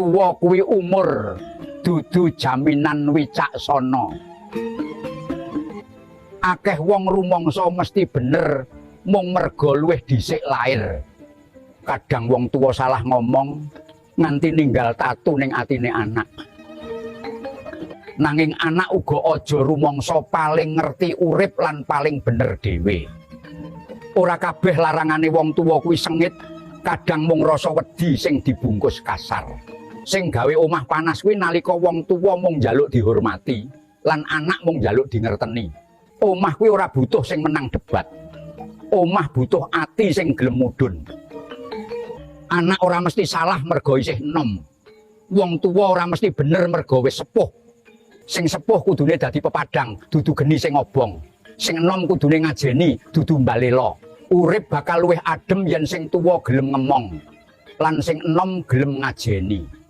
Tuwa kuwi umur, dudu jaminan wicaksana. Akeh wong rumangsa mesti bener mung merga luwih dhisik lair. Kadang wong tuwa salah ngomong nganti ninggal tatu ning atine anak. Nanging anak uga aja rumangsa paling ngerti urip lan paling bener dhewe. Ora kabeh larangane wong tuwa kuwi sengit, kadang mung rasa wedi sing dibungkus kasar. Sing gawe omah panas kuwi nalika wong tuwa mung njaluk dihormati lan anak mung njaluk dingerteni. Omah kuwi ora butuh sing menang debat. Omah butuh ati sing gelem mudhun. Anak ora mesti salah mergo isih enom. Wong tuwa ora mesti bener mergo wis sepuh. Sing sepuh kudune dadi pepadang, dudu geni sing obong. Sing enom kudune ngajeni, dudu mbalela. Urip bakal luwih adem yen sing tuwa gelem ngemong lan sing enom gelem ngajeni.